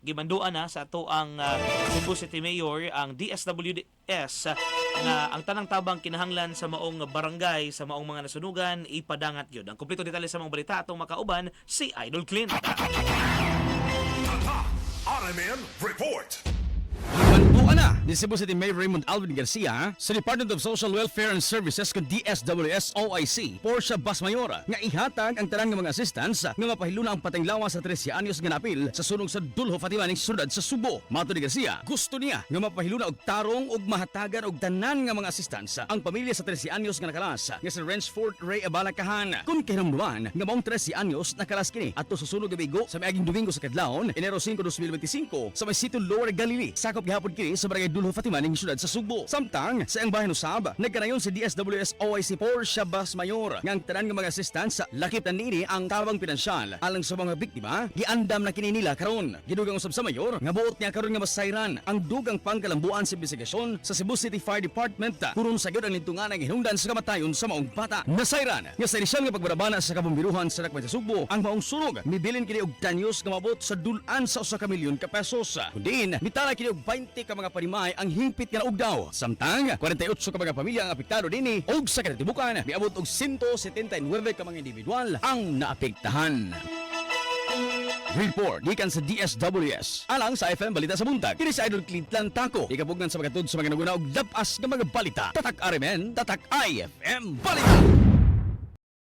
Gimanduan na sa atoang Cebu City Mayor ang DSWS nga ang tanang tabang kinahanglan sa maong barangay, sa maong mga nasunugan, ipadangat gyud. Ang kompleto detalye sa maong balita, atong makauban si Idol Clint. RMN Report. Gimanduan na ni Cebu City Mayor Raymond Alvin Garcia sa Department of Social Welfare and Services kon DSWS OIC Portia Basmayor nga ihatag ang tanan nga mga assistance nga mapahiluna ang pateng lawas sa 13 anyos nga napil sa sunog sa Duljo Fatima ning syudad sa Sugbo. Matod ni Garcia, gusto niya nga mapahiluna og tarong ug mahatagan og tanan nga mga assistance ang pamilya sa 13 anyos nga nakalas nga si Rensford Ray Abala Kahan. Kung kahinumduman nga maong 13 anyos nakalas kini adto sa sunog gabigo sa miaging Domingo sa kadlawon, Enero 5, 2025, sa may sitio Lower Galilee. Sakop gihapon kini sa barangay Duljo Fatima ning syudad sa Sugbo. Samtang sa iyang bahin usab, nagkanayon si DSWS OIC Portia Basmayor nga ang tanan nga mga assistance, lakip na niini ang tabang pinansyal alang sa mga biktima, giandam na kini nila karon. Gidugang usab sa mayor nga buot niya karon nga masayran ang dugang pangkalambuan sa investigasyon sa Cebu City Fire Department kuron sa gyud ang lintungan ang hinungdan sa kamatayon sa maong bata. Nasayran nga sa inisyal nga pagbarabana sa kabombiruhan sa dakbayan sa Sugbo, ang maong sunog mibilin kini og danyos nga maabot sa dul-an sa 1 ka milyon ka pesos. Kundiin mitala kini og 20 ka mga panimay ang hingpit nga naugdaw. Samtang 48 ka mga pamilya ang apektado dinhi ug sa kinatibukan miabot og 179 ka mga individual ang naapektahan. Report gikan sa DSWS. Alang sa FM Balita sa Buntag. Kini si Idol Clint Lantaco. Ikabugnan sa magatud sa mga naguna og labas nga mga balita. Tatak RMN, Tatak IFM Balita.